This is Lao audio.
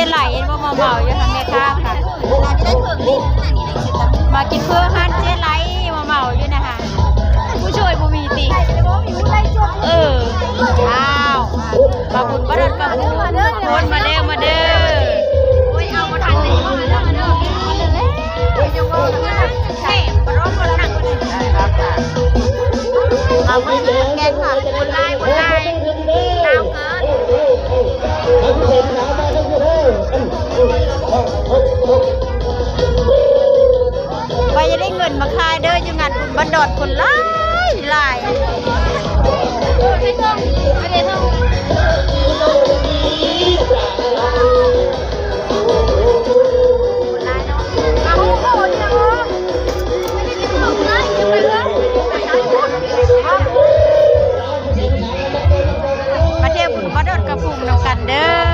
ເຈໄຫຼ ເຫັນບໍ່ ມາເໝົາຢູ່ຫັ້ນ ແມ່ຄ້າ ມາກິນເຝີຮ້ານເຈໄຫຼ ມາເໝົາຢູ່ນະຫັ້ນ ຜູ້ຊ່ວຍບໍ່ມີຕິ ເອີ ອ້າວ ມາບຸນບໍ່ດອນກັບ ມາເດີ ມາເດີ ໂອ້ຍ ເອົາບໍ່ທັນເລີຍ ມາເດີ ມາເດີ ມາເດີ ມາເດີ ແກງຜັກ ຄົນຫຼາຍ ຄົນຫຼາຍ ໜາວເກີນ ຂ້ອຍຈະໄດ້ເງິນມາຂາຍເດີ ຢູ່ງານບຸນບ້ານດອນ ຄົນຫຼາຍຫຼາຍ ມາທ່ຽວບຸນບ້ານດອນກະພຸງນຳກັນເດີ.